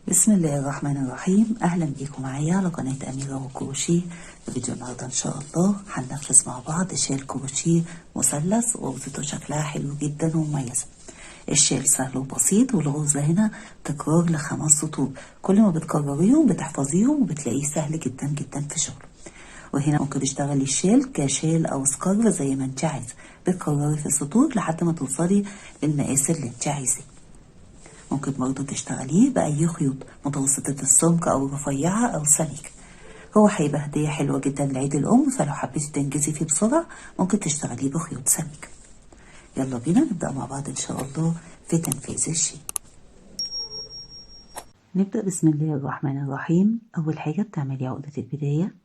بسم الله الرحمن الرحيم. اهلا بيكم معايا على قناة اميرة وكروشيه. في فيديو النهارده ان شاء الله هننفذ مع بعض شال كروشيه مثلث، وغرزته شكلها حلو جدا ومميزة. الشال سهل وبسيط، والغرزة هنا تكرار ل5 سطور، كل ما بتكرريهم بتحفظيهم وبتلاقيه سهل جدا جدا في شغله. وهنا ممكن تشتغلي الشال كشال او scarf زي ما انت عايزه، بتكرري في السطور لحد ما توصلي للمقاس اللي انت عايزاه. ممكن برضو تشتغليه بأي خيوط متوسطة السمك أو رفيعة أو سميكة. هو هيبقى هدية حلوة جدا لعيد الأم، فلو حبيتي تنجزي فيه بسرعة ممكن تشتغليه بخيوط سميكة. يلا بينا نبدأ مع بعض إن شاء الله في تنفيذ الشيء. نبدأ بسم الله الرحمن الرحيم. أول حاجة بتعملي عقدة البداية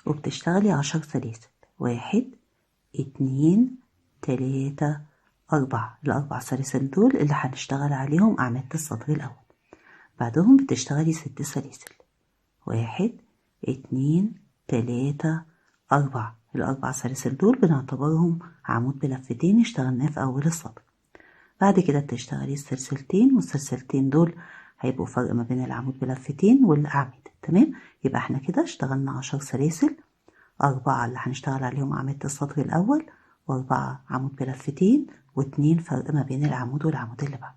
وبتشتغلي 10 سلاسل، 1 2 3 4. ال4 سلاسل دول اللي هنشتغل عليهم أعمدة السطر الأول. بعدهم بتشتغلي 6 سلاسل، 1 2 3 4. ال4 سلاسل دول بنعتبرهم عمود بلفتين اشتغلناه في أول السطر. بعد كده بتشتغلي السلسلتين، والسلسلتين دول هيبقوا فرق ما بين العمود بلفتين والأعمدة. تمام، يبقى احنا كده اشتغلنا 10 سلاسل، 4 اللي هنشتغل عليهم أعمدة السطر الأول، و4 عمود بلفتين، و2 فرق ما بين العمود والعمود اللي بعده.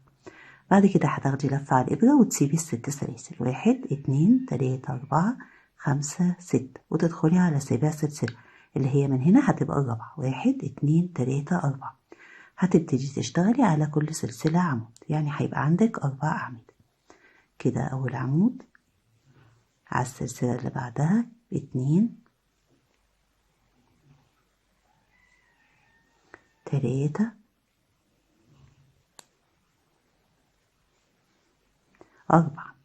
بعد كده هتاخدي لفة على الإبرة وتسيبي ال6 سلاسل، 1 2 3 4 5 6، وتدخلي على 7 سلسلة اللي هي من هنا هتبقى الرابعة، 1 2 3 4. هتبتدي تشتغلي على كل سلسلة عمود، يعني هيبقى عندك 4 أعمدة كده. أول عمود على السلسلة اللي بعدها 2 3 4.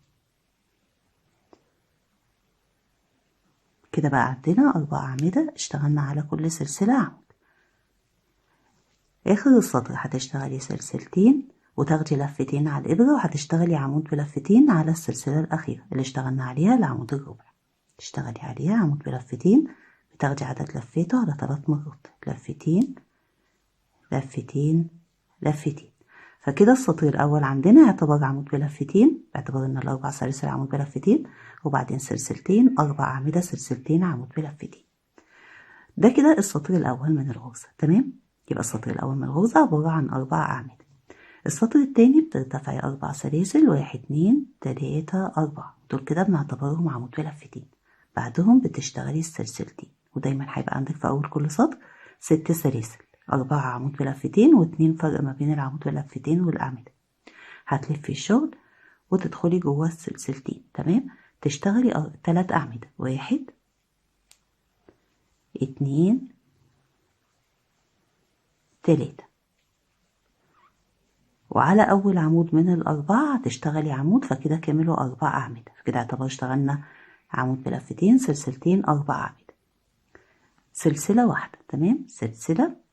كده بقى عندنا 4 أعمدة اشتغلنا على كل سلسلة عمود. آخر السطر هتشتغلي سلسلتين وتاخدي لفتين على الإبرة، وهتشتغلي عمود بلفتين على السلسلة الأخيرة اللي اشتغلنا عليها العمود الربع. تشتغلي عليها عمود بلفتين، بتاخدي عدد لفاته على 3 مرات، لفتين لفتين لفتين. فكده السطر الأول عندنا يعتبر عمود بلفتين، باعتبار إن ال4 سلاسل عمود بلفتين، وبعدين سلسلتين، 4 أعمدة، سلسلتين، عمود بلفتين. ده كده السطر الأول من الغرزة. تمام، يبقى السطر الأول من الغرزة عبارة عن 4 أعمدة. السطر التاني بترتفعي 4 سلاسل، 1 2 3 4، دول كده بنعتبرهم عمود بلفتين. بعدهم بتشتغلي السلسلتين، ودايما هيبقى عندك في أول كل سطر 6 سلاسل، 4 عمود بلفتين و2 فرق ما بين العمود بلفتين والأعمدة. هتلفي الشغل وتدخلي جوه السلسلتين. تمام، تشتغلي 3 أعمدة، 1 2 3، وعلى أول عمود من ال4 هتشتغلي عمود، فكده كملوا 4 أعمدة. فكده اعتبر اشتغلنا عمود بلفتين، سلسلتين، 4 أعمدة، سلسلة واحدة. تمام، سلسلة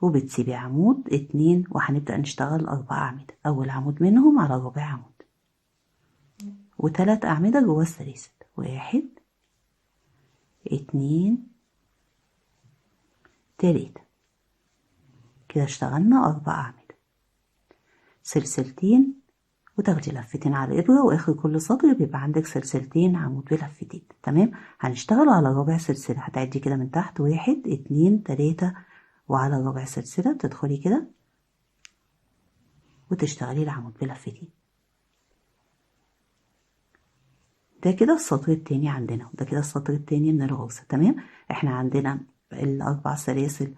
وبتسيبي عمود 2، وهنبدأ نشتغل 4 أعمدة. أول عمود منهم على ربع عمود، و3 أعمدة جوه السلاسل، 1 2 3. كده اشتغلنا 4 أعمدة، سلسلتين، وتاخدي لفتين على الإبرة، وآخر كل سطر بيبقى عندك سلسلتين عمود بلفتين. تمام، هنشتغل على ربع سلسلة. هتعدي كده من تحت 1 2 3، وعلى ربع سلسلة بتدخلي كده وتشتغلي العمود بلفتين. ده كده السطر التاني عندنا، وده كده السطر التاني من الغرزة. تمام، احنا عندنا ال4 سلاسل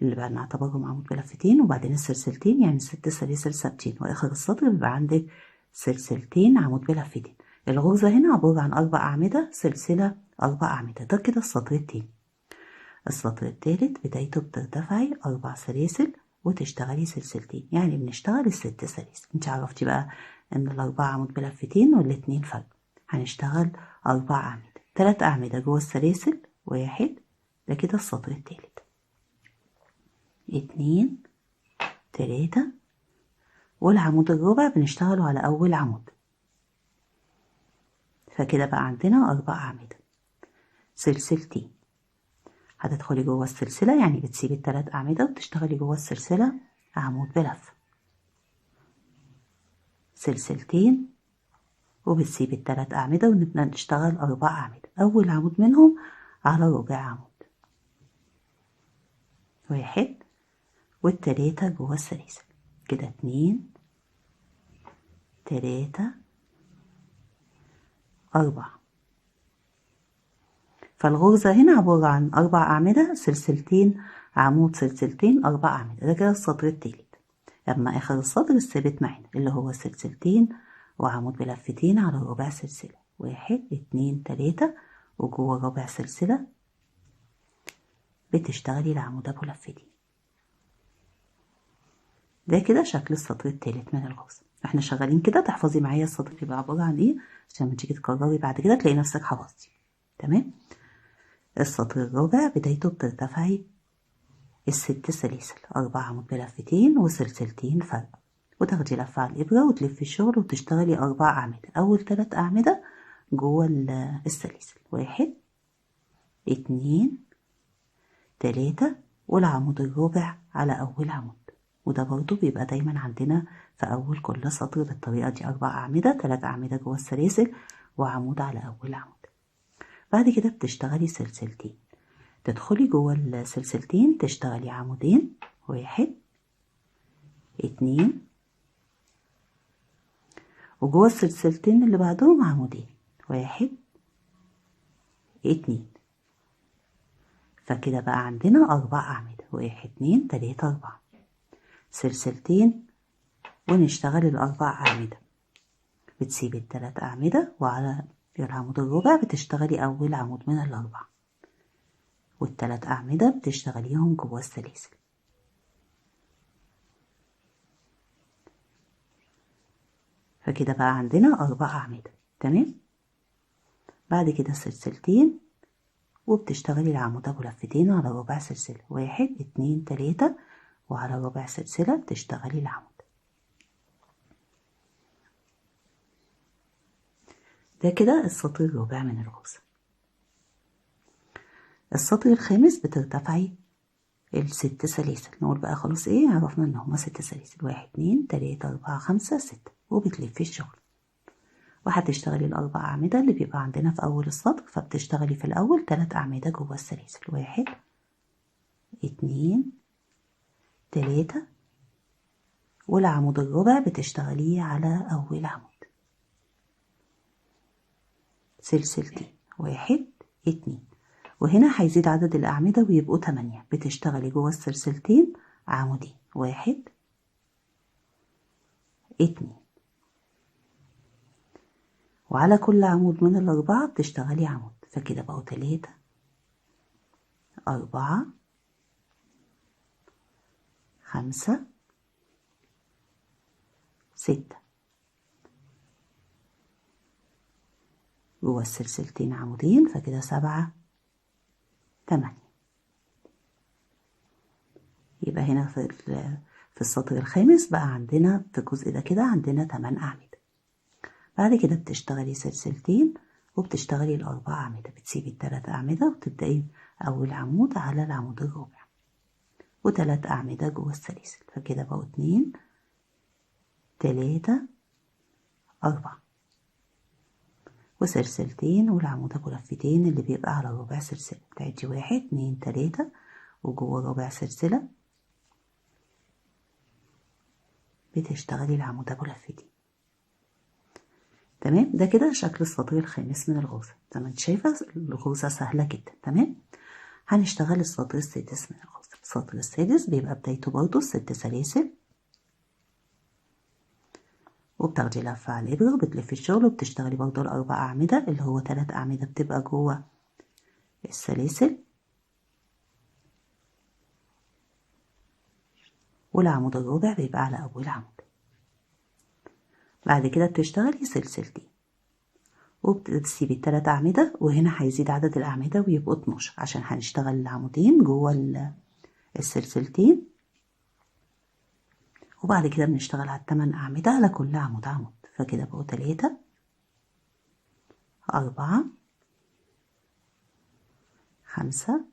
اللي بقى نعتبرهم عمود بلفتين، وبعدين السلسلتين، يعني 6 سلاسل ثابتين، واخر السطر بيبقى عندك سلسلتين عمود بلفتين. الغرزة هنا عبارة عن 4 أعمدة، سلسلة، 4 أعمدة. ده كده السطر التاني. السطر التالت بدايته بترتفعي 4 سلاسل وتشتغلي سلسلتين، يعني بنشتغل ال6 سلاسل. انت عرفتي بقى ان ال4 عمود بلفتين وال2 فرق. هنشتغل 4 أعمدة، 3 أعمدة جوه السلاسل، 1، ده كده السطر التالت، 2 3، والعمود الرابع بنشتغله على أول عمود. فكده بقى عندنا 4 أعمدة، سلسلتين. هتدخلي جوه السلسلة، يعني بتسيبي ال3 أعمدة وتشتغلي جوه السلسلة عمود بلفة، سلسلتين، وبتسيب التلات أعمدة ونبدأ نشتغل 4 أعمدة. أول عمود منهم على ربع عمود، 1 والتلاتة جوه السلاسل كده، 2 3 4. فالغرزة هنا عبارة عن 4 أعمدة، سلسلتين، عمود، سلسلتين، 4 أعمدة. ده كده السطر التالت. أما آخر السطر الثابت معانا اللي هو سلسلتين وعمود بلفتين على ربع سلسلة، 1 2 3، وجوه ربع سلسلة بتشتغلي العمود أبو لفتين. ده كده شكل السطر التالت من الغرزة. احنا شغالين كده، تحفظي معايا السطر بيبقى عبارة عن ايه عشان ما تيجي تكرري بعد كده تلاقي نفسك حفظتي. تمام. السطر الرابع بدايته بترتفعي الست سلاسل، 4 عمود بلفتين وسلسلتين فرق، وتاخدي لفة على الإبرة وتلفي الشغل وتشتغلي 4 أعمدة. أول 3 أعمدة جوه السلاسل، 1 2 3، والعمود الرابع على أول عمود. وده برضو بيبقى دايما عندنا في أول كل سطر بالطريقة دي، 4 أعمدة، 3 أعمدة جوه السلاسل وعمود على أول عمود. بعد كده بتشتغلي سلسلتين، تدخلي جوه السلسلتين تشتغلي عمودين، 1 2، وجوه السلسلتين اللي بعدهم عمودين، 1 2. فكده بقى عندنا 4 أعمدة، 1 2 3 4، سلسلتين، ونشتغل ال4 أعمدة. بتسيبي ال3 أعمدة وعلى العمود الرابع بتشتغلي أول عمود من ال4، وال3 أعمدة بتشتغليهم جوه السلاسل. فكده بقى عندنا 4 أعمدة. تمام. بعد كده سلسلتين وبتشتغلي العمود أبو لفتين على ربع سلسلة، 1 2 3، وعلى ربع سلسلة بتشتغلي العمود. ده كده السطر الرابع من الغرزة. السطر الخامس بترتفعي ال6 سلاسل، نقول بقى خلاص ايه، عرفنا ان هما 6 سلاسل، 1 2 3 4 5 6، وبتلفي الشغل وهتشتغلي ال4 أعمدة اللي بيبقى عندنا في أول السطر. فبتشتغلي في الأول 3 أعمدة جوه السلاسل، 1 2 3، والعمود الرابع بتشتغليه على أول عمود، سلسلتين، 1 2، وهنا هيزيد عدد الأعمدة ويبقوا 8. بتشتغلي جوه السلسلتين عمودين، 1 2، وعلى كل عمود من ال4 بتشتغلي عمود. فكده بقوا 3 4 5 6، جوه السلسلتين عمودين، فكده 7 8. يبقى هنا في السطر الخامس بقى عندنا في الجزء ده كده عندنا 8 أعمدة. بعد كده بتشتغلي سلسلتين وبتشتغلي ال4 أعمدة، بتسيبي ال3 أعمدة وتبدأي أول عمود على العمود الرابع، و3 أعمدة جوه السلاسل، فكده بقوا 2 3 4، وسلسلتين، والعمود أبو لفتين اللي بيبقى على ربع سلسلة، بتعدي 1 2 3، وجوه ربع سلسلة بتشتغلي العمود أبو لفتين. تمام. ده كده شكل السطر الخامس من الغرزة. زي ما انت شايفة الغرزة سهلة جدا. تمام. هنشتغل السطر السادس من الغرزة. السطر السادس بيبقى بدايته برضو 6 سلاسل، وبتاخدي لفة على الإبرة وبتلفي الشغل وبتشتغلي برضو ال4 أعمدة اللي هو 3 أعمدة بتبقى جوه السلاسل، والعمود الرابع بيبقى على أول عمود. بعد كده بتشتغلي سلسلتين وبتسيبي ال3 أعمدة، وهنا هيزيد عدد الأعمدة ويبقوا 12 عشان هنشتغل العمودين جوه السلسلتين. وبعد كده بنشتغل على ال8 أعمدة على كل عمود عمود، فكده بقوا 3 4 5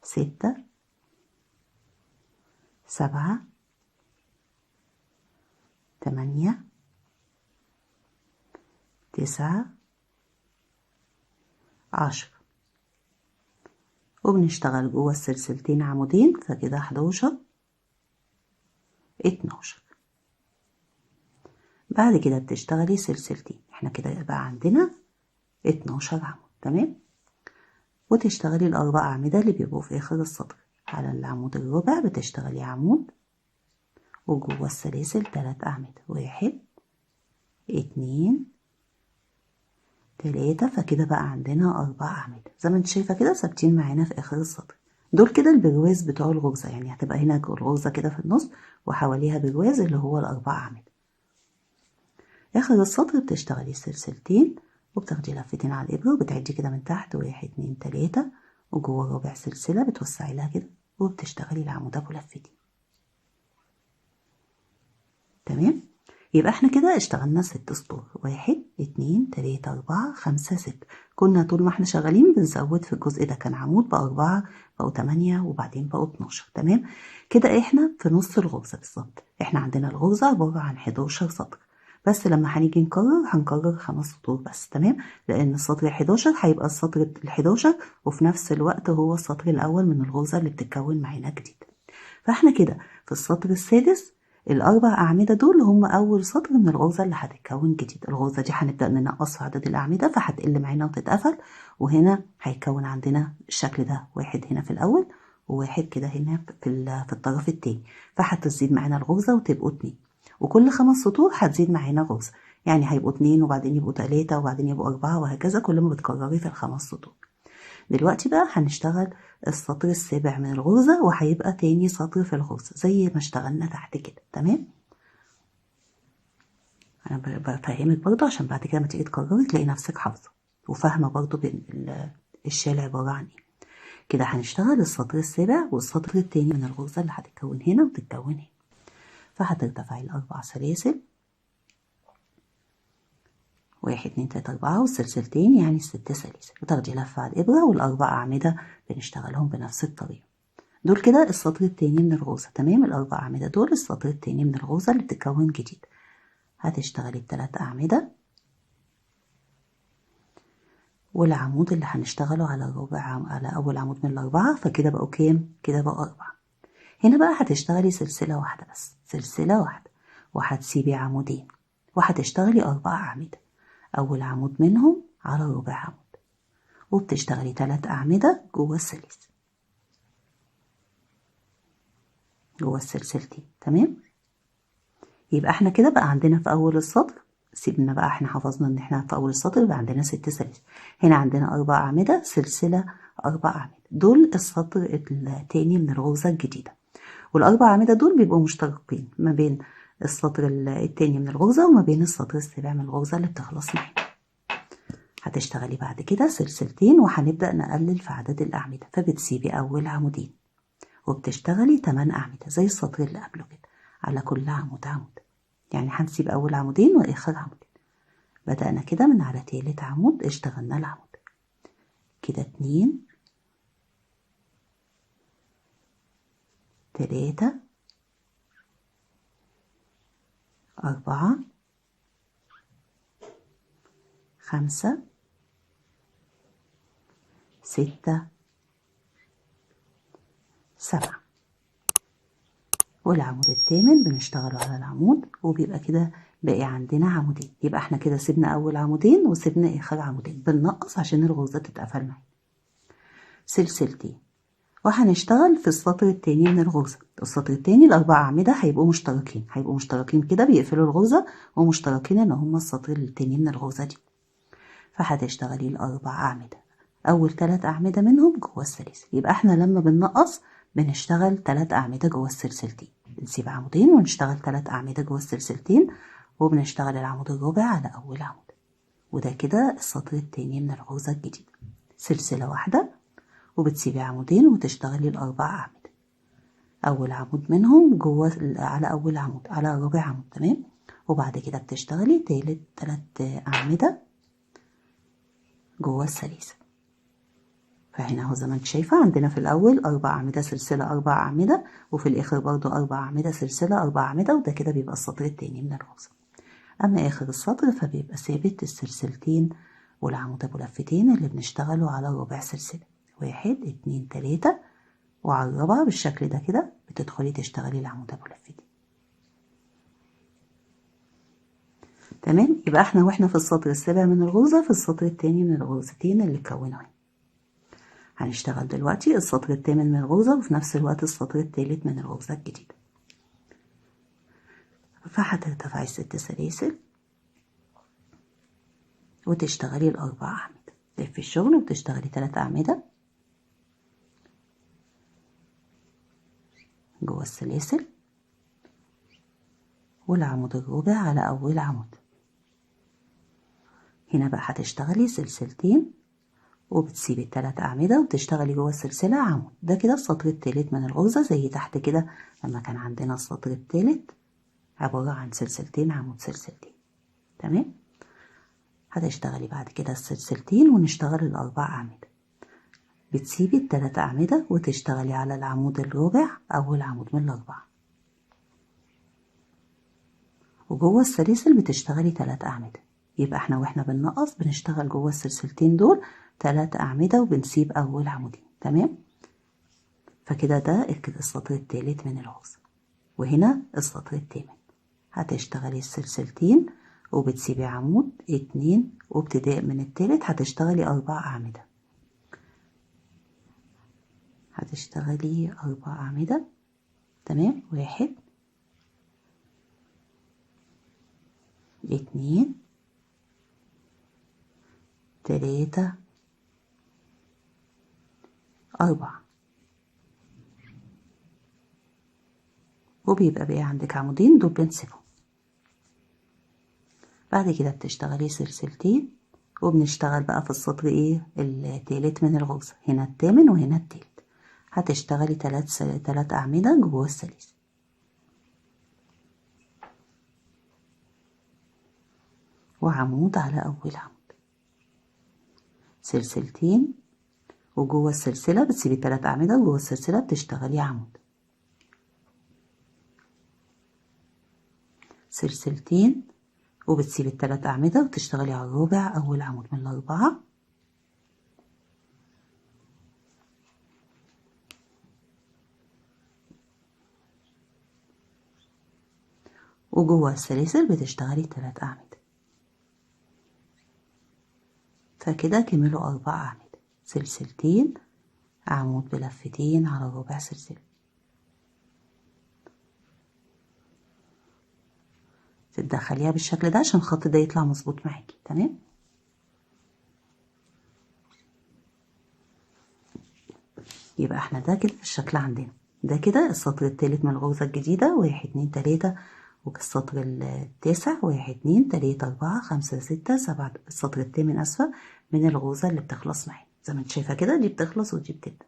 6 7 8، 9، 10، وبنشتغل جوه السلسلتين عمودين، فكده 11، 12. بعد كده بتشتغلي سلسلتين، احنا كده يبقى عندنا 12 عمود. تمام. وتشتغلي الأربع أعمدة اللي بيبقوا في آخر السطر. على العمود الرابع بتشتغلي عمود، وجوه السلاسل 3 أعمدة، 1، 2، 3، فكده بقى عندنا 4 أعمدة زي ما انت شايفة كده ثابتين معانا في آخر السطر. دول كده البرواز بتوع الغرزة، يعني هتبقى هنا الغرزة كده في النص وحواليها برواز اللي هو ال4 أعمدة. آخر السطر بتشتغلي سلسلتين، وبتاخدي لفتين على الإبرة وبتعدي كده من تحت 1، 2، 3، وجوه رابع سلسلة بتوسعي لها كده وبتشتغلي العمود أبو لفتين. تمام. يبقى احنا كده اشتغلنا 6 سطور، 1، 2، 3، 4، 5، 6. كنا طول ما احنا شغالين بنزود في الجزء ده، كان عمود بقى 4، بقوا 8، وبعدين بقوا 12. تمام كده احنا في نص الغرزة بالظبط. احنا عندنا الغرزة عبارة عن 11 سطر، بس لما هنيجي نكرر هنكرر 5 سطور بس. تمام، لان السطر 11 هيبقى السطر 11 وفي نفس الوقت هو السطر الاول من الغرزة اللي بتتكون معانا جديد. فاحنا كده في السطر السادس ال4 أعمدة دول هم أول سطر من الغرزة اللي هتتكون جديد. الغرزة دي هنبدأ ننقص في عدد الأعمدة فهتقل معانا وتتقفل، وهنا هيكون عندنا الشكل ده، واحد هنا في الأول وواحد كده هنا في الطرف التاني، فهتزيد معانا الغرزة وتبقوا 2، وكل 5 سطور هتزيد معانا غرزة، يعني هيبقوا 2 وبعدين يبقوا 3 وبعدين يبقوا 4 وهكذا كل ما بتكرري في ال5 سطور. دلوقتي بقى هنشتغل السطر السابع من الغرزة، وهيبقى تاني سطر في الغرزة زي ما اشتغلنا تحت كده. تمام، انا بفهمك برضو عشان بعد كده ما تيجي تكرري تلاقي نفسك حافظة وفاهمة برضو الشال عبارة عن ايه. كده هنشتغل السطر السابع والسطر التاني من الغرزة اللي هتتكون هنا وتتكون هنا، فهترتفعي ال4 سلاسل، 1، 2، 3، 4، والسلسلتين يعني 6 سلاسل، وتاخدي لفة على الإبرة، والأربع أعمدة بنشتغلهم بنفس الطريقة. دول كده السطر التاني من الغرزة. تمام، ال4 أعمدة دول السطر التاني من الغرزة اللي بتتكون جديد. هتشتغلي ال3 أعمدة والعمود اللي هنشتغله على الربع، على أول عمود من ال4، فكده بقوا كام؟ كده بقوا 4. هنا بقى هتشتغلي سلسلة واحدة بس، سلسلة واحدة، وهتسيبي عمودين، وهتشتغلي 4 أعمدة، أول عمود منهم على ربع عمود، وبتشتغلي 3 أعمدة جوه السلاسل، جوه السلسلتين. تمام، يبقى احنا كده بقى عندنا في أول السطر، سيبنا بقى احنا حفظنا ان احنا في أول السطر بقى عندنا 6 سلاسل، هنا عندنا 4 أعمدة، سلسلة 4 أعمدة، دول السطر التاني من الغرزة الجديدة، وال4 أعمدة دول بيبقوا مشتركين ما بين السطر التاني من الغرزة وما بين السطر السابع من الغرزة اللي بتخلص معانا. هتشتغلي بعد كده سلسلتين، وهنبدأ نقلل في عدد الأعمدة، فبتسيبي أول عمودين وبتشتغلي 8 أعمدة زي السطر اللي قبله كده، على كل عمود عمود، يعني هنسيب أول عمودين وآخر عمودين. بدأنا كده من على تالت عمود اشتغلنا العمود كده، 2، 3، 4، 5، 6، 7، والعمود الثامن بنشتغله على العمود، وبيبقى كده باقي عندنا عمودين. يبقى احنا كده سيبنا أول عمودين وسيبنا آخر عمودين، بننقص عشان الغرزة تتقفل معانا. سلسلتين، وهنشتغل في السطر التاني من الغرزة. السطر التاني ال4 أعمدة هيبقوا مشتركين، هيبقوا مشتركين كده بيقفلوا الغرزة، ومشتركين ان هما السطر التاني من الغرزة دي. فهتشتغلي ال4 أعمدة، أول 3 أعمدة منهم جوه السلاسل. يبقى احنا لما بننقص بنشتغل 3 أعمدة جوه السلسلتين، بنسيب عمودين ونشتغل 3 أعمدة جوه السلسلتين، وبنشتغل العمود الرابع على أول عمود، وده كده السطر التاني من الغرزة الجديدة. سلسلة واحدة وبتسيبي عمودين وتشتغلي ال4 أعمدة، أول عمود منهم جوه على أول عمود على رابع عمود. تمام، وبعد كده بتشتغلي تالت 3 أعمدة جوه السلاسل. فهنا اهو زي ما انت شايفة عندنا في الأول 4 أعمدة سلسلة 4 أعمدة، وفي الآخر برضو 4 أعمدة سلسلة 4 أعمدة، وده كده بيبقى السطر التاني من الغرزة. أما آخر السطر فبيبقى ثابت السلسلتين والعمود أبو لفتين اللي بنشتغله على ربع سلسلة، 1 2 3، وعلى الرابعة بالشكل ده كده بتدخلي تشتغلي العمود أبو لفتين. تمام. يبقى احنا واحنا في السطر السابع من الغرزة في السطر التاني من الغرزتين اللي اتكونوا هنا. هنشتغل دلوقتي السطر الثامن من الغرزة وفي نفس الوقت السطر الثالث من الغرزة الجديدة. فهترتفعي 6 سلاسل وتشتغلي ال4 أعمدة، تلفي الشغل وتشتغلي 3 أعمدة جوه السلاسل والعمود الرابع على أول عمود. هنا بقى هتشتغلي سلسلتين وبتسيبي التلات أعمدة وبتشتغلي جوه السلسلة عمود. ده كده السطر التالت من الغرزة، زي تحت كده لما كان عندنا السطر التالت عبارة عن سلسلتين عمود سلسلتين. تمام. هتشتغلي بعد كده السلسلتين ونشتغل ال4 أعمدة. بتسيبي التلات أعمدة وتشتغلي على العمود الرابع أول عمود من ال4، وجوه السلاسل بتشتغلي 3 أعمدة. يبقى احنا واحنا بننقص بنشتغل جوه السلسلتين دول 3 أعمدة وبنسيب أول عمودين. تمام. فكده ده كده السطر التالت من الغرزة، وهنا السطر الثامن هتشتغلي السلسلتين وبتسيبي عمود 2، وابتداء من التالت هتشتغلي 4 أعمدة. هتشتغلي 4 أعمدة. تمام. 1 2 3 4، وبيبقى باقي عندك عمودين دول بنسيبهم. بعد كده بتشتغلي سلسلتين وبنشتغل بقى في السطر ايه التالت من الغرزة، هنا الثامن وهنا التالت. هتشتغلي 3 أعمدة جوه السلاسل، وعمود على أول عمود، سلسلتين، وجوه السلسلة بتسيبي 3 أعمدة وجوه السلسلة بتشتغلي عمود، سلسلتين، وبتسيبي ال3 أعمدة وتشتغلي على الرابع أول عمود من ال4، وجوه السلاسل بتشتغلي 3 أعمدة. فكده كملوا 4 أعمدة، سلسلتين، عمود بلفتين على ربع سلسلة. تدخليها بالشكل ده عشان الخط ده يطلع مظبوط معاكي. تمام. يبقى احنا ده كده الشكل عندنا، ده كده السطر الثالث من الغرزة الجديدة، 1 2 3، والسطر التاسع 1 2 3 4 5 6 7، السطر الثامن اسفة من الغرزة اللي بتخلص معانا زي ما انت شايفة كده، دي بتخلص ودي بتبدأ.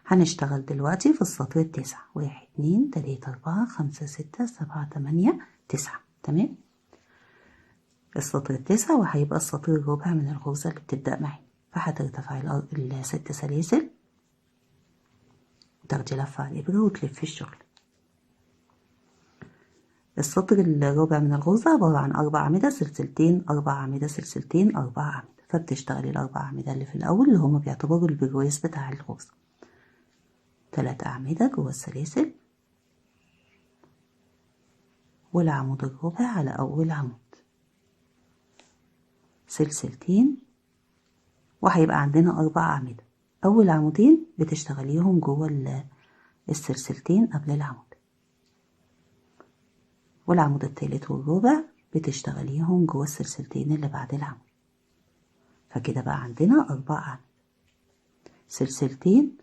هنشتغل دلوقتي في السطر التاسع، 1 2 3 4 5 6 7 8 9. تمام. السطر التاسع وهيبقى السطر الرابع من الغرزة اللي بتبدأ معانا. فهترتفعي ال6 سلاسل وتاخدي لفة على الإبرة وتلفي الشغل. السطر الرابع من الغرزة عبارة عن 4 أعمدة سلسلتين، 4 أعمدة سلسلتين، 4 أعمدة. فبتشتغلي ال4 أعمدة اللي في الأول اللي هما بيعتبروا البرواز بتاع الغرزة، 3 أعمدة جوه السلاسل والعمود الرابع على أول عمود، سلسلتين، وهيبقى عندنا 4 أعمدة. أول عمودين بتشتغليهم جوه السلسلتين قبل العمود، والعمود الثالث والرابع بتشتغليهم جوه السلسلتين اللي بعد العمود. فكده بقى عندنا 4 أعمدة، سلسلتين،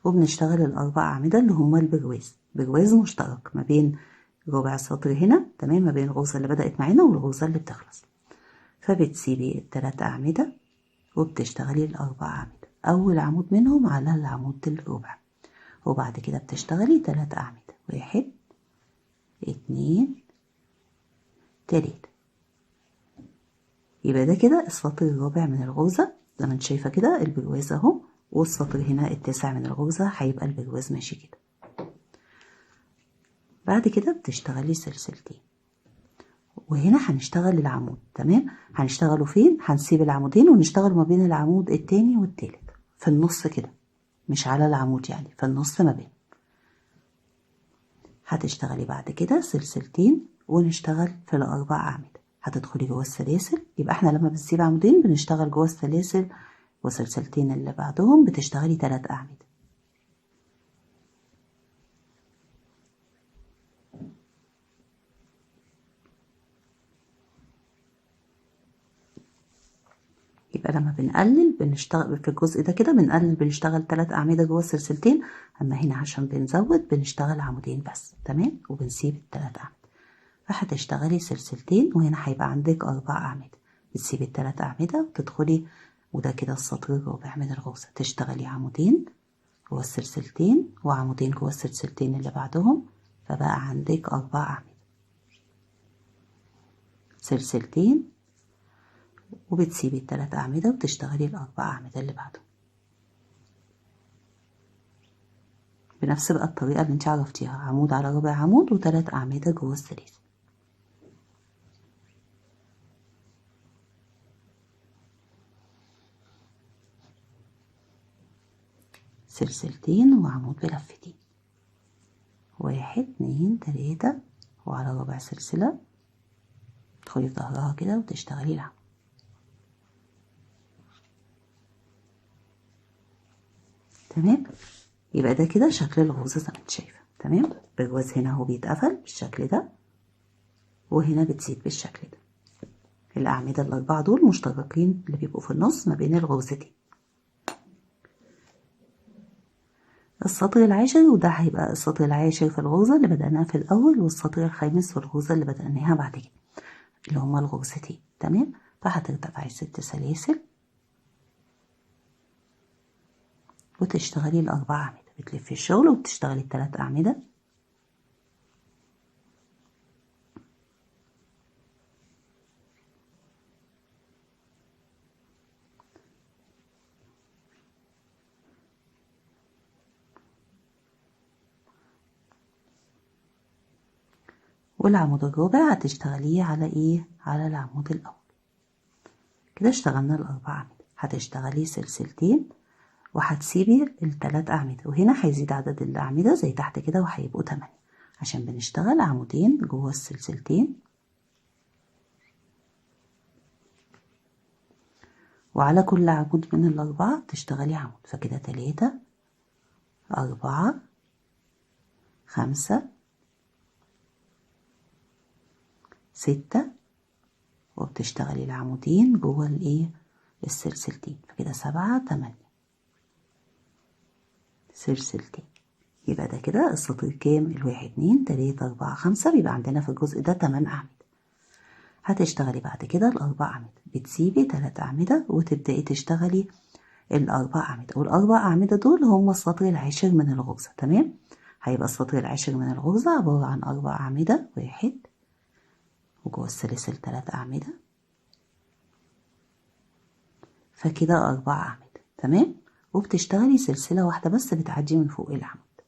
وبنشتغل ال4 أعمدة اللي هما البرواز، برواز مشترك ما بين ربع سطر هنا، تمام، ما بين الغرزة اللي بدأت معانا والغرزة اللي بتخلص. فبتسيبي ال3 أعمدة وبتشتغلي ال4 أعمدة، أول عمود منهم على العمود الربع، وبعد كده بتشتغلي 3 أعمدة، 1 2 3. يبقى ده كده السطر الرابع من الغرزة. زي ما انت شايفة كده البرواز اهو، والسطر هنا التاسع من الغرزة هيبقى البرواز ماشي كده. بعد كده بتشتغلي سلسلتين، وهنا هنشتغل العمود. تمام، هنشتغله فين؟ هنسيب العمودين ونشتغل ما بين العمود التاني والتالت في النص كده، مش على العمود يعني، في النص ما بين. هتشتغلي بعد كده سلسلتين ونشتغل في الاربع اعمدة. هتدخلي جوه السلاسل، يبقى احنا لما بنسيب عمودين بنشتغل جوه السلاسل، وسلسلتين اللي بعدهم بتشتغلي 3 اعمدة. يبقى لما بنقلل بنشتغل في الجزء ده كده، بنقلل بنشتغل 3 اعمدة جوه السلسلتين، اما هنا عشان بنزود بنشتغل عمودين بس. تمام، وبنسيب التلات اعمدة. فهتشتغلي سلسلتين، وهنا هيبقى عندك 4 اعمدة، بتسيبي التلات اعمدة وتدخلي، وده كده السطر الرابع من الغرزة، تشتغلي عمودين جوه السلسلتين وعمودين جوه السلسلتين اللي بعدهم، فبقى عندك 4 اعمدة، سلسلتين، وبتسيبي التلات أعمدة وتشتغلي الأربع أعمدة اللي بعدهم بنفس بقى الطريقة اللي انت عرفتيها، عمود على ربع عمود وتلات أعمدة جوه السلاسل. سلسلتين وعمود بلفتين، 1 2 3، وعلى ربع سلسلة تدخلي في ظهرها كده وتشتغلي العمود. تمام، يبقى ده كده شكل الغرزة زي ما انت شايفة. تمام، برواز هنا اهو بيتقفل بالشكل ده، وهنا بتزيد بالشكل ده. الأعمدة الأربعة دول مشتركين اللي بيبقوا في النص ما بين الغرزتين. السطر العاشر، وده هيبقى السطر العاشر في الغرزة اللي بدأناها في الأول، والسطر الخامس في الغرزة اللي بدأناها بعد كده اللي هما الغرزتين. تمام، فهترتفعي 6 سلاسل وتشتغلي الأربع أعمدة، بتلفي الشغل وبتشتغلي التلات أعمدة. والعمود الرابع هتشتغليه على ايه؟ على العمود الأول. كده اشتغلنا الأربع أعمدة، هتشتغلي سلسلتين وهتسيبي التلات أعمدة، وهنا هيزيد عدد الأعمدة زي تحت كده وهيبقوا 8 عشان بنشتغل عمودين جوه السلسلتين، وعلى كل عمود من الأربعة تشتغلي عمود، فكده 3 4 5 6، وبتشتغلي العمودين جوه الايه السلسلتين، فكده 7 8 سلسلتين. يبقى ده كده السطر كام؟ 1 2 3 4 5، بيبقى عندنا في الجزء ده 8 أعمدة. هتشتغلي بعد كده الأربع أعمدة، بتسيبي 3 أعمدة وتبدأي تشتغلي الأربع أعمدة، والأربع أعمدة دول هم السطر العاشر من الغرزة. تمام، هيبقى السطر العاشر من الغرزة عبارة عن 4 أعمدة، 1 وجوه السلاسل 3 أعمدة، فكده 4 أعمدة. تمام، وبتشتغلي سلسلة واحدة بس بتعدي من فوق العمود،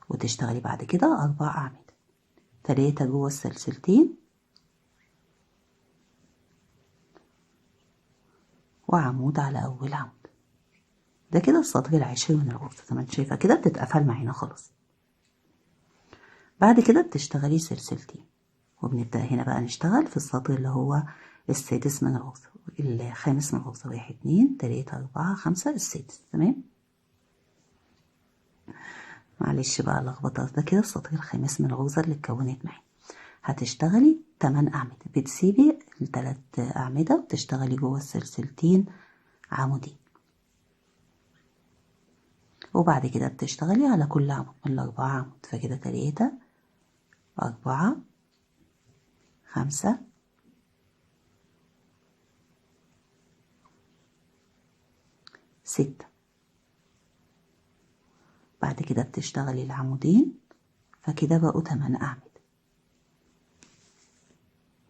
وتشتغلي بعد كده 4 أعمدة، 3 جوه السلسلتين وعمود على أول عمود. ده كده السطر العاشر من الغرزة زي ما انت شايفة كده بتتقفل معانا خلاص. بعد كده بتشتغلي سلسلتين، وبنبدأ هنا بقى نشتغل في السطر اللي هو السادس من الغرزة، الخامس من الغرزة، 1 2 3 4 5، السادس. تمام، معلش بقى لخبطة، ده كده السطر الخامس من الغرزة اللي اتكونت معانا. هتشتغلي 8 أعمدة، بتسيبي التلات أعمدة وتشتغلي جوه السلسلتين عمودين، وبعد كده بتشتغلي على كل عمود من الأربعة عمود، فكده 3 4 5 6. بعد كده بتشتغلي العمودين، فكده بقوا 8 أعمدة.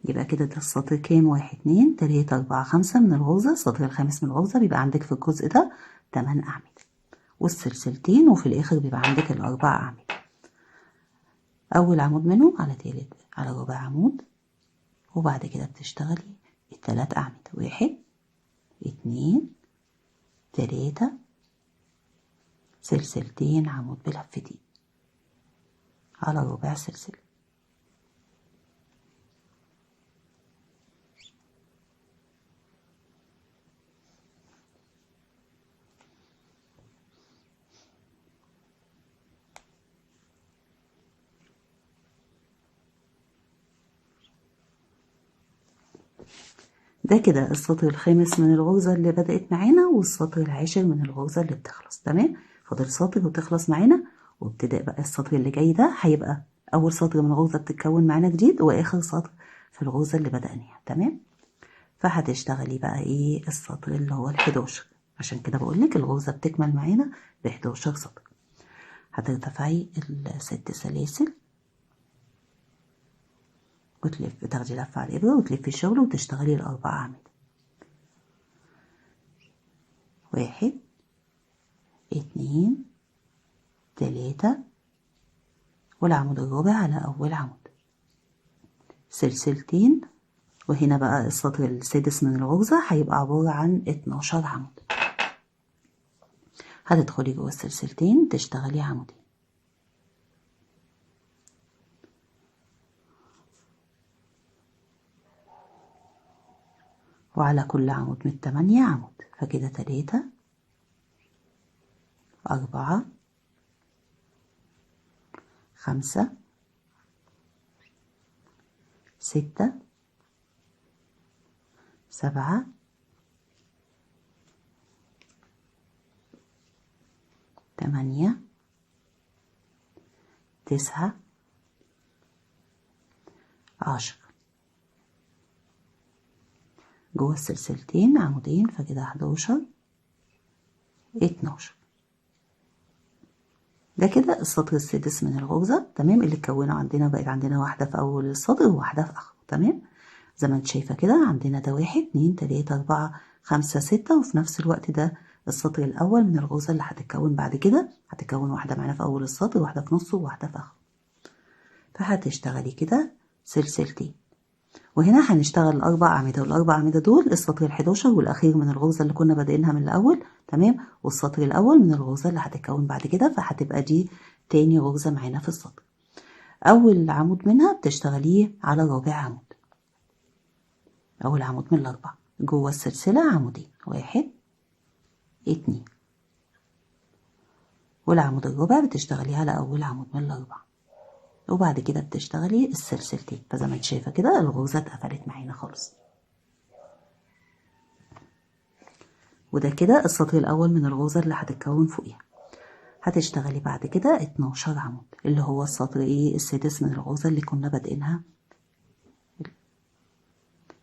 يبقى كده ده السطر كام؟ 1 2 3 4 5 من الغرزة. السطر الخامس من الغرزة بيبقى عندك في الجزء ده 8 أعمدة والسلسلتين، وفي الآخر بيبقى عندك الأربع أعمدة. أول عمود منهم على تالت على رابع عمود، وبعد كده بتشتغلي التلات أعمدة، 1 2 3، سلسلتين، عمود بلفتين على ربع سلسلة. ده كده السطر الخامس من الغرزة اللي بدأت معانا، والسطر العاشر من الغرزة اللي بتخلص. تمام، فاضل سطر وتخلص معانا، وابتداء بقى السطر اللي جاي ده هيبقى أول سطر من الغرزة بتتكون معانا جديد، وآخر سطر في الغرزة اللي بدأناها. تمام، فهتشتغلي بقى ايه السطر اللي هو الحداشر، عشان كده بقولك الغرزة بتكمل معانا بحداشر سطر. هترتفعي الست سلاسل وتلف، تاخدي لفة على الإبرة وتلفي الشغل وتشتغلي الأربع أعمدة، 1 2 3، والعمود الرابع على أول عمود، سلسلتين. وهنا بقى السطر السادس من الغرزة هيبقى عبارة عن 12 عمود. هتدخلي جوه السلسلتين تشتغلي عمودين، وعلى كل عمود من 8 عمود، فكده 3 4 5 6 7 8 9 10. جوه السلسلتين عمودين، فكده 11 12. ده كده السطر السادس من الغرزة. تمام، اللي اتكونوا عندنا بقت عندنا واحدة في أول السطر وواحدة في آخره. تمام، زي ما انت شايفة كده عندنا ده 1 2 3 4 5 6، وفي نفس الوقت ده السطر الأول من الغرزة اللي هتتكون بعد كده، هتتكون واحدة معانا في أول السطر، واحدة في نصه، وواحدة في آخره. فهتشتغلي كده سلسلتين، وهنا هنشتغل الأربع أعمدة، والأربع أعمدة دول السطر الحداشر والأخير من الغرزة اللي كنا بادئينها من الأول. تمام، والسطر الأول من الغرزة اللي هتتكون بعد كده، فهتبقى دي تاني غرزة معانا في السطر. أول عمود منها بتشتغليه على رابع عمود، أول عمود من الأربعة جوه السلسلة عمودين، 1 2، والعمود الرابع بتشتغليه على أول عمود من الأربعة، وبعد كده بتشتغلي السلسلتين. فزي ما انت شايفه كده الغرزه اتقفلت معانا خالص. وده كده السطر الاول من الغرزه اللي هتتكون فوقيها. هتشتغلي بعد كده 12 عمود اللي هو السطر ايه السادس من الغرزه اللي كنا بادئينها.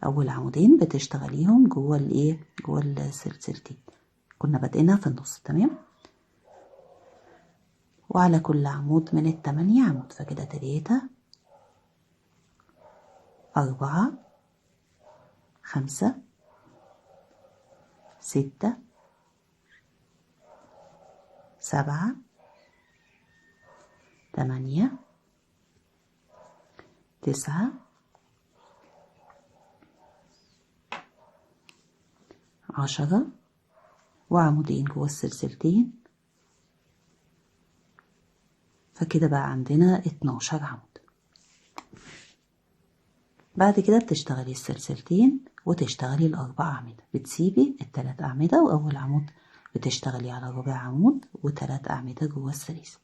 اول عمودين بتشتغليهم جوه الايه جوه السلسلتين كنا بادئينها في النص. تمام، وعلى كل عمود من 8 عمود، فكده 3 4 5 6 7 8 9 10، وعمودين جوه السلسلتين، فكده بقى عندنا 12 عمود. بعد كده بتشتغلي السلسلتين وتشتغلي الأربع أعمدة، بتسيبي التلات أعمدة، وأول عمود بتشتغلي على ربع عمود وتلات أعمدة جوه السلاسل.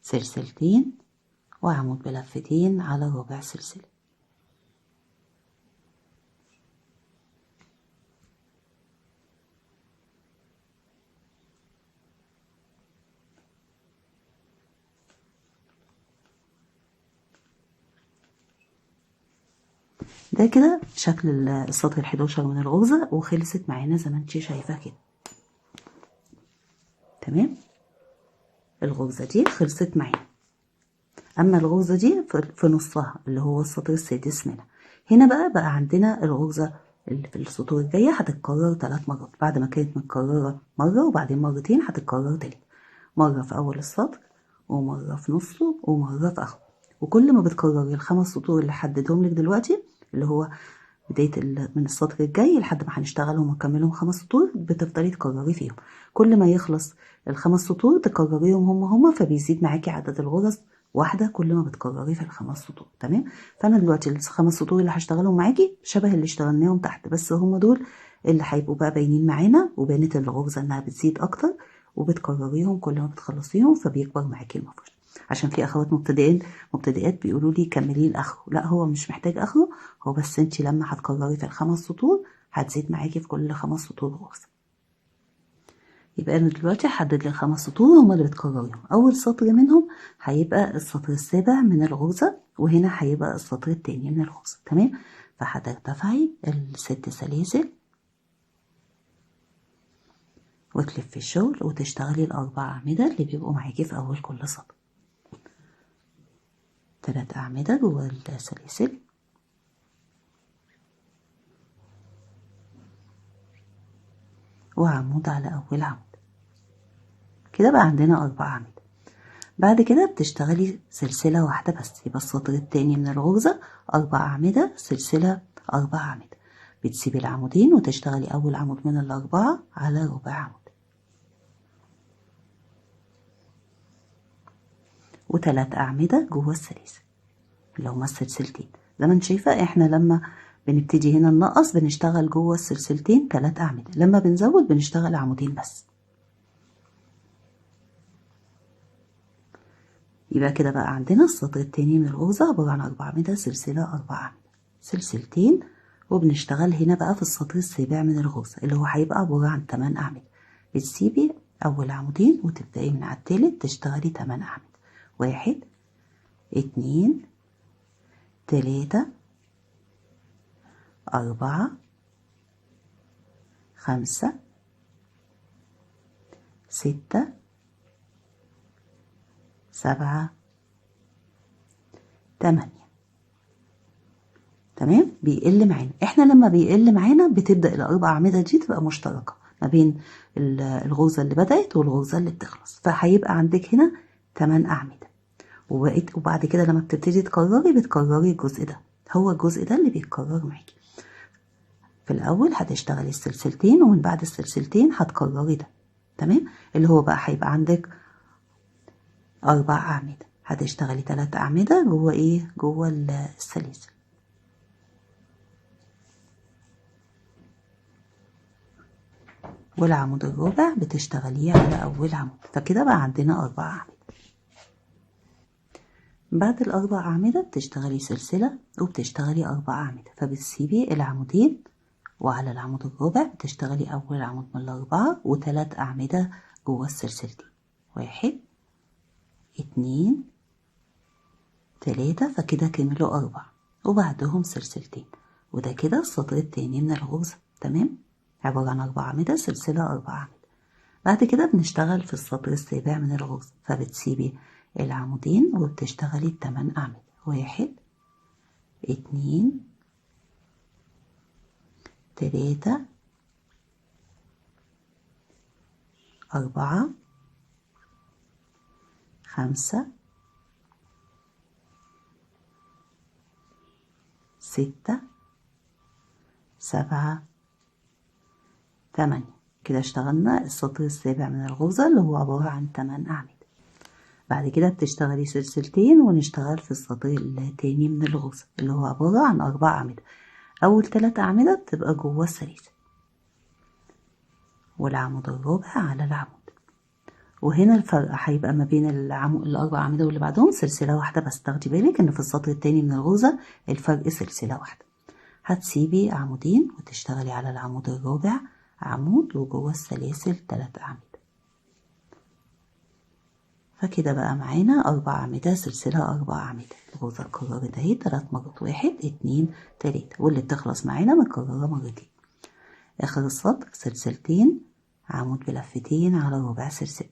سلسلتين وعمود بلفتين على ربع سلسلة. ده كده شكل السطر 11 من الغرزة، وخلصت معانا زي ما انت شايفة كده. تمام. الغرزة دي خلصت معانا. اما الغرزة دي في نصها اللي هو السطر السادس منها. هنا بقى عندنا الغرزة اللي في السطور الجاية هتتكرر 3 مرات، بعد ما كانت متكررة مرة وبعدين مرتين هتتكرر تالت، مرة في أول السطر ومرة في نصه ومرة في آخره. وكل ما بتكرري الخمس سطور اللي حددهم لك دلوقتي اللي هو بداية من السطر الجاي لحد ما هنشتغلهم ونكملهم 5 سطور، بتفضلي تكرري فيهم. كل ما يخلص الخمس سطور تكرريهم هم هما، فبيزيد معاكي عدد الغرز واحدة كل ما بتكرري في الخمس سطور. تمام. فأنا دلوقتي الخمس سطور اللي هشتغلهم معاكي شبه اللي اشتغلناهم تحت، بس هم دول اللي هيبقوا بقى باينين معانا، وبانت الغرزة انها بتزيد اكتر، وبتكرريهم كل ما بتخلصيهم فبيكبر معاكي المفرش. عشان في اخوات مبتدئات بيقولوا لي كمليه لاخره، لا هو مش محتاج اخره، هو بس انت لما هتكرري في الخمس سطور هتزيد معاكي في كل 5 سطور غرزة. يبقى انا دلوقتي هحدد لي 5 سطور هما اللي بتكرريهم. اول سطر منهم هيبقى السطر السابع من الغرزة، وهنا هيبقى السطر التاني من الغرزة. تمام. فهترتفعي ال6 سلاسل وتلفي الشغل وتشتغلي ال4 أعمدة اللي بيبقوا معاكي في أول كل سطر. 3 أعمدة جوه السلاسل، وعمود على أول عمود. كده بقى عندنا 4 أعمدة. بعد كده بتشتغلي سلسلة واحدة بس، يبقى السطر التاني من الغرزة 4 أعمدة، سلسلة 4 أعمدة. بتسيبي العمودين وتشتغلي أول عمود من ال4 على ربع عمود، وتلات أعمدة جوه السلاسل اللي هما السلسلتين. زي ما انت شايفة احنا لما بنبتدي هنا ننقص بنشتغل جوه السلسلتين 3 أعمدة، لما بنزود بنشتغل عمودين بس. يبقى كده بقى عندنا السطر التاني من الغرزة عبارة عن 4 أعمدة، سلسلة 4 أعمدة، سلسلتين، وبنشتغل هنا بقى في السطر السابع من الغرزة اللي هو هيبقى عبارة عن 8 أعمدة. بتسيبي أول عمودين وتبدأي من على التالت تشتغلي 8 أعمدة، 1 2 3 4 5 6 7 8. تمام. بيقل معانا. احنا لما بيقل معانا بتبدأ الأربع أعمدة دي تبقى مشتركة ما بين الغرزة اللي بدأت والغرزة اللي بتخلص، فهيبقى عندك هنا 8 أعمدة. وبعد كده لما بتبتدي تكرري بتكرري الجزء ده، هو الجزء ده اللي بيتكرر معاكي. في الأول هتشتغلي السلسلتين، ومن بعد السلسلتين هتكرري ده. تمام. اللي هو بقى هيبقى عندك 4 أعمدة، هتشتغلي 3 أعمدة جوه إيه؟ جوه السلاسل. والعمود الرابع بتشتغليه على أول عمود. فكده بقى عندنا 4 أعمدة. بعد الأربع أعمدة بتشتغلي سلسلة وبتشتغلي 4 أعمدة، فبتسيبي العمودين وعلى العمود الرابع بتشتغلي أول عمود من الأربعة وتلات أعمدة جوه السلسلتين، 1 2 3، فكده كملوا 4 وبعدهم سلسلتين، وده كده السطر التاني من الغرزة. تمام. عبارة عن 4 أعمدة، سلسلة 4 أعمدة. بعد كده بنشتغل في السطر السابع من الغرزة، فبتسيبي العمودين وبتشتغلي التمن أعمدة، 1 2 3 4 5 6 7 8. كده اشتغلنا السطر السابع من الغرزة اللي هو عبارة عن 8 أعمدة. بعد كده بتشتغلي سلسلتين ونشتغل في السطر التاني من الغرزة اللي هو عبارة عن 4 أعمدة. أول 3 أعمدة بتبقى جوه السلاسل، والعمود الرابع على العمود. وهنا الفرق هيبقى ما بين الأربع أعمدة واللي بعدهم سلسلة واحدة بس. تاخدي بالك إن في السطر التاني من الغرزة الفرق سلسلة واحدة. هتسيبي عمودين وتشتغلي على العمود الرابع عمود وجوه السلاسل 3 أعمدة. فكده بقى معانا 4 أعمدة، سلسلة 4 أعمدة. الغرزة اتكررت اهي 3 مرات، 1 2 3، واللي بتخلص معانا متكررة مرتين. آخر السطر سلسلتين، عمود بلفتين على ربع سلسلة.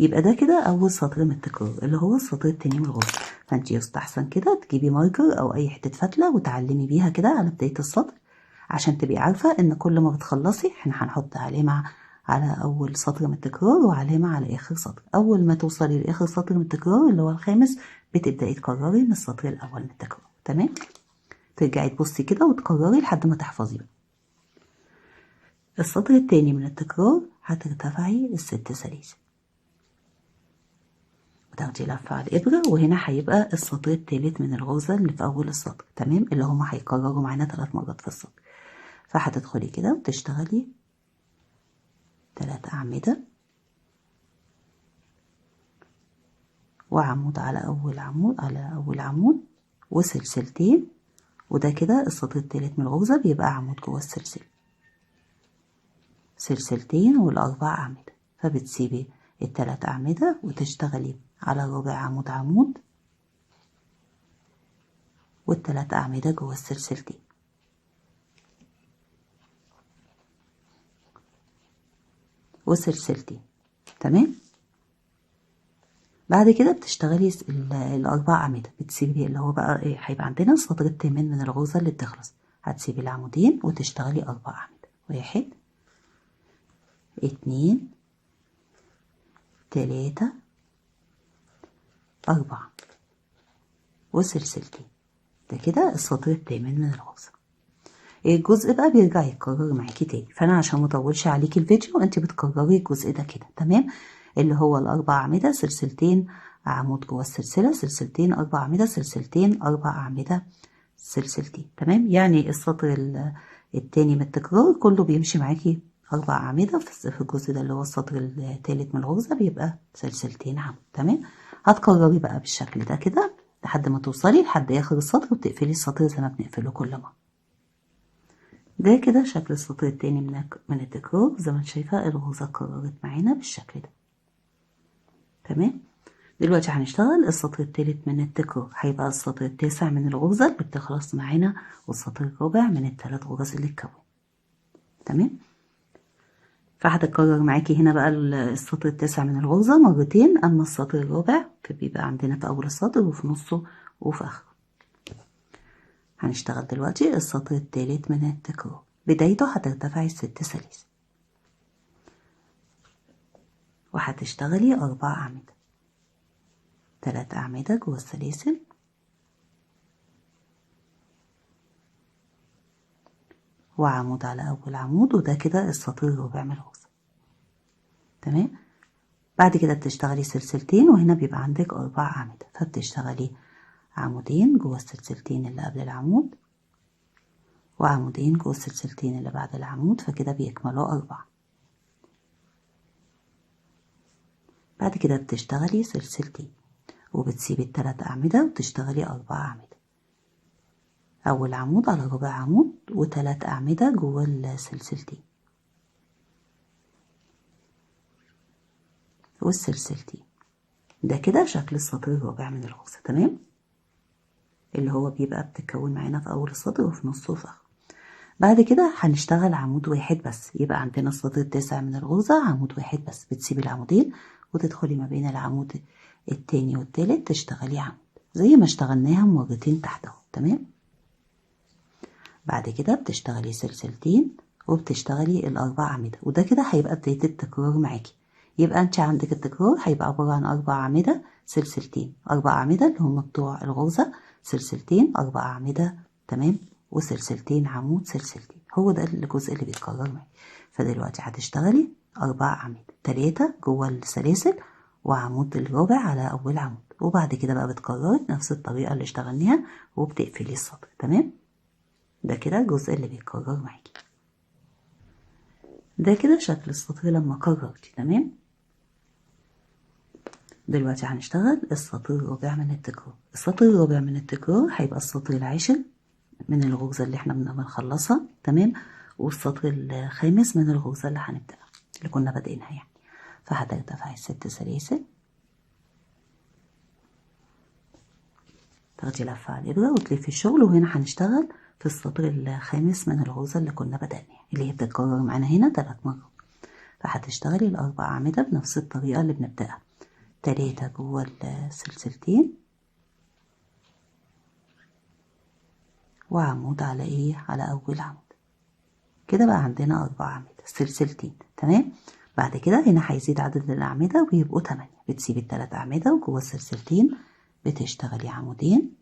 يبقى ده كده اول سطر من التكرار اللي هو السطر التاني من الغرزة. فانت يستحسن كده تجيبي marker او اي حتة فتلة وتعلمي بيها كده على بداية السطر، عشان تبقي عارفة ان كل ما بتخلصي احنا هنحط علامة على اول سطر من التكرار وعلامة على اخر سطر. اول ما توصلي لاخر سطر من التكرار اللي هو الخامس بتبدأي تكرري من السطر الاول من التكرار. تمام، ترجعي تبصي كده وتكرري لحد ما تحفظي بقى. السطر التاني من التكرار هترتفعي الست سلاسل وتاخدي لفة على الإبرة، وهنا هيبقى السطر التالت من الغرزة اللي في أول السطر. تمام، اللي هما هيكرروا معانا 3 مرات في السطر. فهتدخلي كده وتشتغلي 3 أعمدة وعمود على أول عمود على أول عمود وسلسلتين، وده كده السطر التالت من الغرزة بيبقى عمود جوه السلسلة، سلسلتين والأربع أعمدة. فبتسيبي التلات أعمدة وتشتغلي على الرابع عمود عمود والتلات أعمدة جوه السلسلتين. وسلسلتين. تمام، بعد كده بتشتغلي الأربع أعمدة، بتسيبي اللي هو بقى إيه، هيبقى عندنا السطر التامن من الغرزة اللي بتخلص، هتسيبي العمودين وتشتغلي 4 أعمدة، 1 2 3 4 وسلسلتين. ده كده السطر التامن من الغرزة. الجزء بقى بيرجع يتكرر معاكي تاني، فأنا عشان ما اطولش عليكي الفيديو انت بتكرري الجزء ده كده. تمام، اللي هو الأربع أعمدة، سلسلتين، عمود جوه السلسلة، سلسلتين، 4 أعمدة، سلسلتين، 4 أعمدة، سلسلتين. تمام، يعني السطر التاني من التكرار كله بيمشي معاكي 4 أعمدة، في الجزء ده اللي هو السطر التالت من الغرزة بيبقى سلسلتين عمود. تمام، هتكرري بقى بالشكل ده كده لحد ما توصلي لحد آخر السطر وتقفلي السطر زي ما بنقفله كل مرة. ده كده شكل السطر التاني من التكرار، زي ما انت شايفة الغرزة اتكررت معانا بالشكل ده. تمام، دلوقتي هنشتغل السطر التالت من التكرار، هيبقى السطر التاسع من الغرزة اللي بتخلص معانا والسطر الرابع من التلات غرز اللي اتكون. تمام، فهتتكرر معاكي هنا بقى السطر التاسع من الغرزة مرتين، أما السطر الرابع فبيبقى عندنا في أول السطر وفي نصه وفي آخره. هنشتغل دلوقتي السطر التالت من التكرار، بدايته هترتفعي 6 سلاسل وهتشتغلي 4 أعمدة، 3 أعمدة جوه السلاسل وعمود على أول عمود، وده كده السطر الرابع من الغرزة. تمام، بعد كده بتشتغلي سلسلتين وهنا بيبقى عندك 4 أعمدة، فبتشتغلي عمودين جوه السلسلتين اللي قبل العمود وعمودين جوه السلسلتين اللي بعد العمود، فكده بيكملوا 4. بعد كده بتشتغلي سلسلتين وبتسيبي التلات أعمدة وتشتغلي 4 أعمدة، أول عمود على ربع عمود وتلات أعمدة جوه السلسلتين والسلسلتين. ده كده شكل السطر الرابع من الغرزة. تمام، اللي هو بيبقى بتتكون معانا في أول السطر وفي نصه وفي آخره. بعد كده هنشتغل عمود واحد بس، يبقى عندنا السطر التاسع من الغرزة عمود واحد بس، بتسيبي العمودين وتدخلي ما بين العمود التاني والتالت تشتغلي عمود زي ما اشتغلناها مرتين تحت اهو. تمام، بعد كده بتشتغلي سلسلتين وبتشتغلي الأربع أعمدة، وده كده هيبقى بداية التكرار معاكي. يبقى انت عندك التكرار هيبقى عبارة عن 4 أعمدة، سلسلتين، 4 أعمدة اللي هم بتوع الغرزة، سلسلتين، 4 أعمدة، تمام، وسلسلتين عمود، سلسلتين. هو ده الجزء اللي بيتكرر معاكي. فدلوقتي هتشتغلي 4 أعمدة، 3 جوه السلاسل وعمود الرابع على أول عمود، وبعد كده بقى بتكرري نفس الطريقة اللي اشتغلناها وبتقفلي السطر. تمام، ده كده الجزء اللي بيتكرر معاكي. ده كده شكل السطر لما كررتي. تمام، دلوقتي هنشتغل السطر الرابع من التكرار. السطر الرابع من التكرار هيبقى السطر العاشر من الغرزة اللي احنا بنخلصها. تمام، والسطر الخامس من الغرزة اللي هنبدأها اللي كنا بادئينها يعني. فهترتفعي 6 سلاسل، تاخدي لفة على الإبرة وتلفي الشغل، وهنا هنشتغل في السطر الخامس من الغرزة اللي كنا بدأناها اللي هي بتتكرر معانا هنا 3 مرات. فهتشتغلي الأربع أعمدة بنفس الطريقة اللي بنبدأها، 3 جوه السلسلتين، وعمود على ايه؟ على اول عمود. كده بقى عندنا 4 أعمدة سلسلتين. تمام. بعد كده هنا هيزيد عدد الأعمدة ويبقوا 8. بتسيبي التلات أعمدة وجوه السلسلتين بتشتغلي عمودين،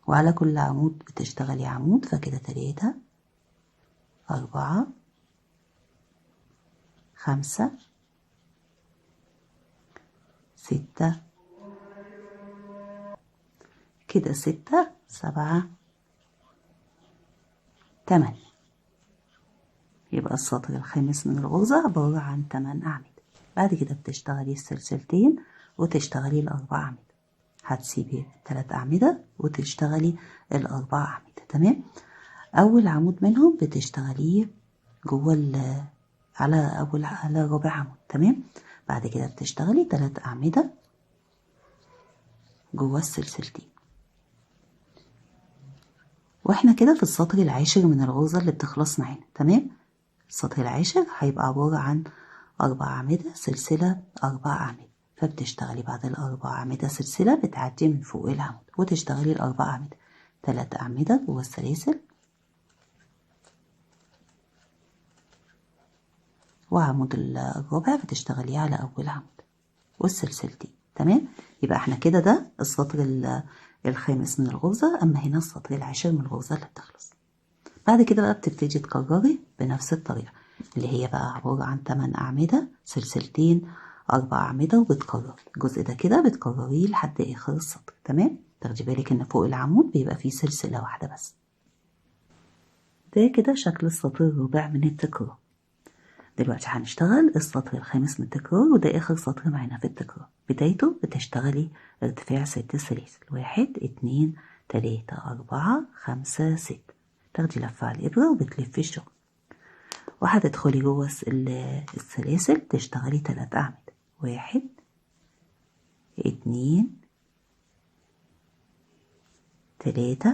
وعلى كل عمود بتشتغلي عمود، فكده 3 4 5 6، كده 6 7 8. يبقى السطر الخامس من الغرزة عبارة عن 8 أعمدة. بعد كده بتشتغلي السلسلتين وتشتغلي ال4 أعمدة، هتسيبي 3 أعمدة وتشتغلي ال4 أعمدة. تمام. أول عمود منهم بتشتغليه جوه على أول على رابع عمود. تمام. بعد كده بتشتغلي 3 أعمدة جوه السلسلتين. واحنا كده في السطر العاشر من الغرزة اللي بتخلص معانا. تمام. السطر العاشر هيبقى عبارة عن 4 أعمدة سلسلة 4 أعمدة، فبتشتغلي بعد ال4 أعمدة سلسلة بتعدي من فوق العمود وتشتغلي ال4 أعمدة، 3 أعمدة جوه السلاسل وعمود الرابع بتشتغليه على أول عمود والسلسلتين. تمام. يبقى احنا كده ده السطر الخامس من الغرزة، أما هنا السطر العاشر من الغرزة اللي بتخلص. بعد كده بقى بتبتدي تكرري بنفس الطريقة اللي هي بقى عبارة عن 8 أعمدة سلسلتين 4 أعمدة، وبتكرري الجزء ده كده بتكرريه لحد آخر السطر. تمام. تاخدي بالك إن فوق العمود بيبقى فيه سلسلة واحدة بس. ده كده شكل السطر الرابع من التكرار. دلوقتي هنشتغل السطر الخامس من التكرار، وده آخر سطر معانا في التكرار. بدايته بتشتغلي ارتفاع 6 سلاسل، 1 2 3 4 5 6، تاخدي لفة على الإبرة وبتلفي الشغل، وهتدخلي جوه السلاسل تشتغلي 3 أعمدة، 1 2 3،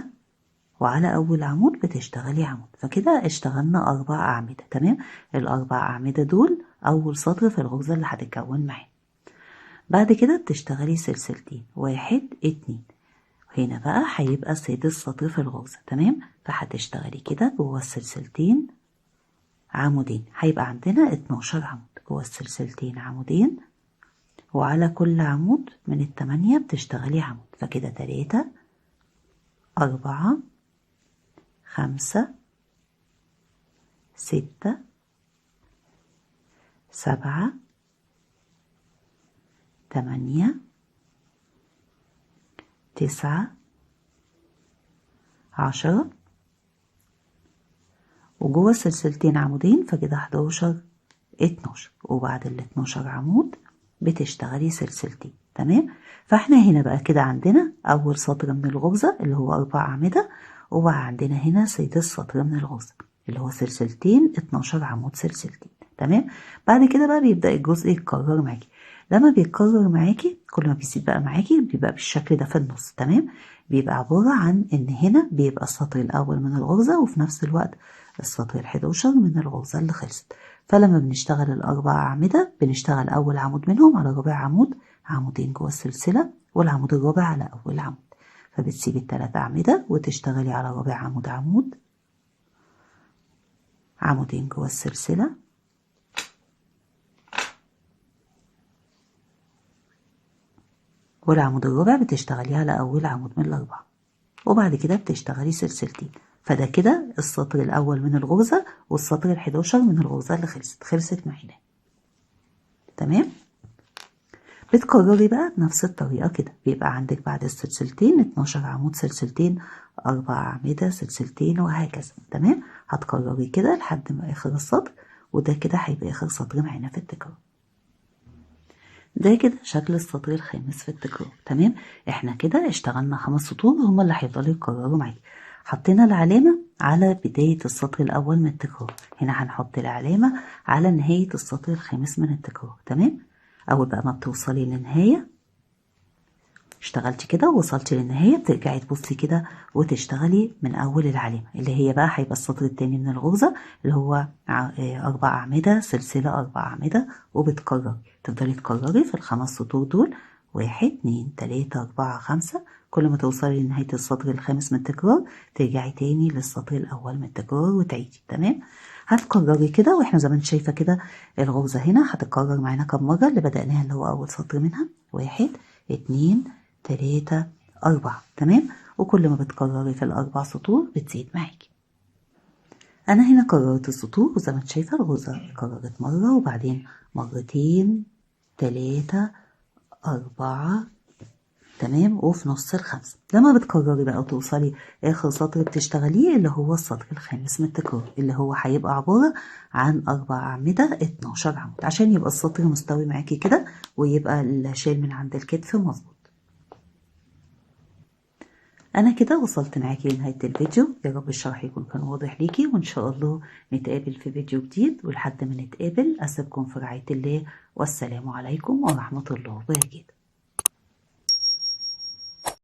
وعلى أول عمود بتشتغلي عمود. فكده اشتغلنا 4 أعمدة. تمام. ال4 أعمدة دول أول سطر في الغرزة اللي هتتكون معانا. بعد كده بتشتغلي سلسلتين، 1 2، هنا بقى هيبقى سادس سطر في الغرزة. تمام. فهتشتغلي كده جوه السلسلتين عمودين، هيبقى عندنا 12 عمود جوه السلسلتين عمودين، وعلى كل عمود من ال8 بتشتغلي عمود. فكده 3 4 5 6 7 8 9 10، وجوه السلسلتين عمودين، فكده 11 12، وبعد ال12 عمود بتشتغلي سلسلتين. تمام. فاحنا هنا بقى كده عندنا أول سطر من الغرزة اللي هو 4 أعمدة، وبقى عندنا هنا سادس سطر من الغرزة اللي هو سلسلتين 12 عمود سلسلتين. تمام. بعد كده بقى بيبدأ الجزء يتكرر معاكي. لما بيتكرر معاكي كل ما بيزيد بقى معاكي بيبقى بالشكل ده في النص. تمام. بيبقى عبارة عن ان هنا بيبقى السطر الأول من الغرزة، وفي نفس الوقت السطر ال11 من الغرزة اللي خلصت. فلما بنشتغل ال4 أعمدة بنشتغل أول عمود منهم على رابع عمود، عمودين جوه السلسلة، والعمود الرابع على أول عمود. فبتسيبي ال3 أعمدة وتشتغلي على رابع عمود عمود، عمودين جوه السلسلة، والعمود الرابع بتشتغلي على أول عمود من ال4، وبعد كده بتشتغلي سلسلتين. فده كده السطر الأول من الغرزة والسطر ال11 من الغرزة اللي خلصت معانا. تمام. بتكرري بقى بنفس الطريقة كده، بيبقى عندك بعد السلسلتين 12 عمود سلسلتين، 4 أعمدة سلسلتين، وهكذا. تمام. هتكرري كده لحد ما آخر السطر، وده كده هيبقى آخر سطر معانا في التكرار. ده كده شكل السطر الخامس في التكرار. تمام. احنا كده اشتغلنا 5 سطور هما اللي هيفضلوا يتكرروا معاكي. حطينا العلامة على بداية السطر الأول من التكرار، هنا هنحط العلامة على نهاية السطر الخامس من التكرار. تمام. أول بقى ما بتوصلي للنهاية اشتغلتي كده ووصلتي للنهاية، بترجعي تبصي كده وتشتغلي من أول العلامة اللي هي بقى هيبقى السطر التاني من الغرزة اللي هو 4 أعمدة سلسلة 4 أعمدة، وبتكرري، تفضلي تكرري في الخمس سطور دول، 1 2 3 4 5. كل ما توصلي لنهاية السطر الخامس من التكرار ترجعي تاني للسطر الأول من التكرار وتعيدي. تمام، هتكرري كده، واحنا زي ما انت شايفة كده الغرزة هنا هتتكرر معانا كم مرة اللي بدأناها اللي هو أول سطر منها، 1 2 3 4. تمام، وكل ما بتكرري في الأربع سطور بتزيد معاكي. أنا هنا كررت السطور وزي ما انت شايفة الغرزة اتكررت مرة وبعدين مرتين 3 4. تمام، وفي نص الخمسة لما بتكرري بقى وتوصلي آخر سطر بتشتغليه اللي هو السطر الخامس من التكرار اللي هو هيبقى عبارة عن 4 أعمدة 12 عمود، عشان يبقى السطر مستوي معاكي كده ويبقى الشال من عند الكتف مظبوط. أنا كده وصلت معاكي لنهاية الفيديو، يا رب الشرح يكون كان واضح ليكي، وإن شاء الله نتقابل في فيديو جديد، ولحد ما نتقابل أسيبكم في رعاية الله، والسلام عليكم ورحمة الله وبركاته.